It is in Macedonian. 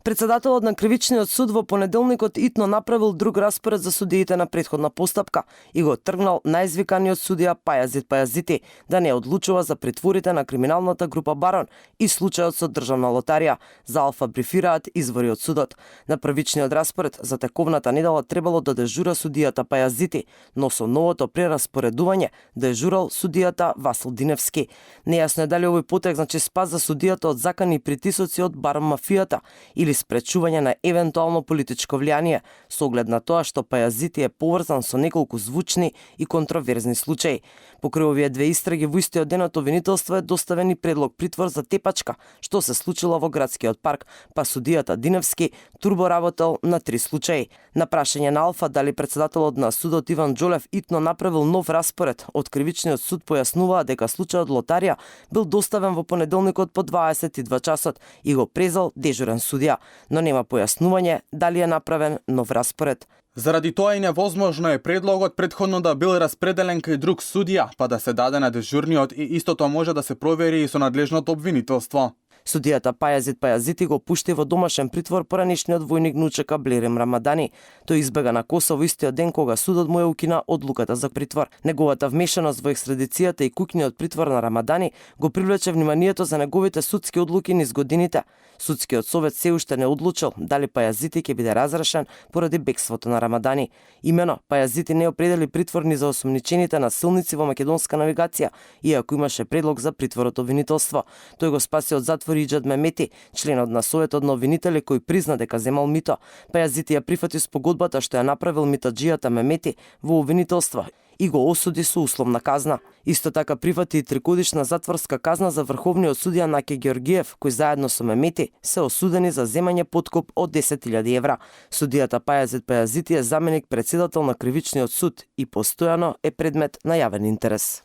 Председателот на Кривичниот суд во понеделникот итно направил друг распоред за судиите на претходна постапка и го тргнал најзвиканиот судија Пајазит Пајазити да не одлучува за притворите на криминалната група Барон и случајот со државна лотарија. За Алфа брифираат извори од судот. На првичниот распоред за тековната недела требало да дежура судијата Пајазити, но со новото прераспоредување дежурал судијата Васил Диневски. Нејасно е дали овој потек значи спас за судијата од закани и притисоци од барон мафијата или спречување на евентуално политичко влијание, со оглед на тоа што Пајазити е поврзан со неколку звучни и контроверзни случаи. Покрај овие две истраги во истиот ден од обвинителство е доставен и предлог притвор за тепачка, што се случило во градскиот парк, па судијата Диневски турбо работел на 3 случаи. На прашање на Алфа дали председателот на судот Иван Џолев итно направил нов распоред, од Кривичниот суд појаснуваа дека случајот лотарија бил доставен во понеделникот по 22 часот и го презал дежурен судија, но нема појаснување дали е направен нов распоред. Заради тоа и невозможно е предлогот претходно да бил распределен кај друг судија, па да се даде на дежурниот и истото може да се провери и со надлежното обвинителство. Судијата Пајазит Пајазити го пушти во домашен притвор поранишниот војник Нучека Блерем Рамадани. Тој избега на Косово истиот ден кога судот му ја укина одлуката за притвор. Неговата вмешаност во екстрадицијата и куќниот притвор на Рамадани го привлече вниманието за неговите судски одлуки низ годините. Судскиот совет се уште не одлучил дали Пајазити ќе биде разрешен поради бегството на Рамадани. Имено, Пајазити не определи притвор ни за осомничените насилници во македонска навигација, иако имаше предлог за притвор од обвинителство. Тој го спаси од затвор Иџад Мемети, членот на советот на обвинители кој призна дека земал мито. Пајазити ја прифати спогодбата што ја направил митаџијата Мемети во обвинителство и го осуди со условна казна. Исто така прифати и 3-годишна затворска казна за врховниот судија Наке Георгиев, кој заедно со Мемети се осудени за земање подкуп од 10.000 евра. Судијата Пајазит Пајазити е заменик председател на Кривичниот суд и постојано е предмет на јавен интерес.